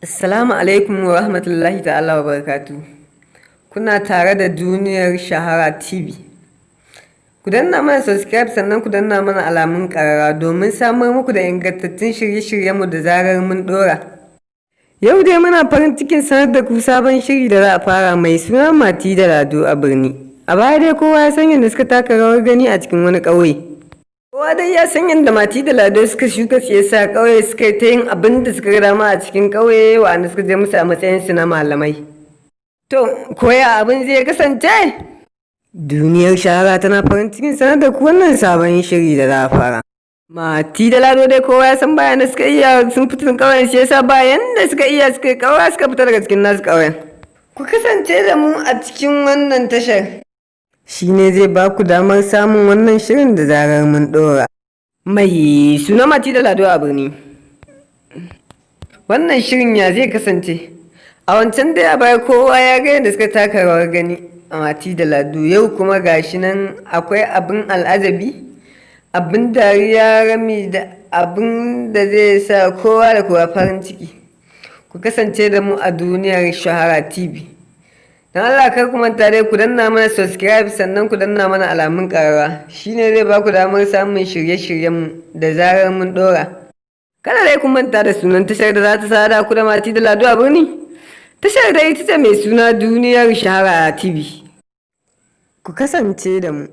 Assalamu alaikum wa rahmatullahi ta'ala wa barakatu. Kuna tare da Duniyar Shahara TV. Ku danna mana subscribe, sannan ku danna mana alamun ƙararrawa domin samar muku da ingantattun shirye-shiryenmu da zarar mun ɗora. Yau dai muna farin cikin sanar da ku sabon shiri da za a fara mai suna Mati da Lado a Birni. A baya dai kowa ya san yadda suka taka rawar gani a cikin wani ƙauye. Kowa dai ya san yadda Mati da Lado suka shuka siyasa a ƙauye, suka yi ta yin abin da suka ga dama a cikin ƙauye, wa'anda suka je musu a matsayinsu na malamai. To, koya abin zai kasance? Duniyar Shahara tana farin cikin sanar da ku wannan sabon shiri da za a fara. Mati da Lado dai kowa ya san bayan da suka iya sun fito ƙauyen siyasa, bayan da suka iya suka yi ƙaura suka fita daga cikin nasu ƙauyen. Ku kasance da mu a cikin wannan tashar. Shi ne zai ba ku damar samun wannan shirin da zarar mun ɗora. Mai suna Mati da Lado a Birni. Wannan shirin ya zai kasance? A wancan dai a baya kowa ya ga yadda suka taka rawar gani a Mati da Lado, yau kuma gashi nan akwai abin al'ajabi, abin dariya, rami da abin da zai sa kowa da kowa farin ciki. Ku kasance da mu a Duniyar Shahara TV. Don Allah kar ku manta dai ku danna mana subscribe, sannan ku danna mana alamun ƙararrawa. Shi ne zai ba ku damar samun shirye-shiryenmu da zarar mun ɗora. Kada dai ku manta da sunan tashar da za ta sada ku da Mati da Lado a Birni. Tashar dai ita ce mai suna Duniyar Shahara TV. Ku kasance da mu.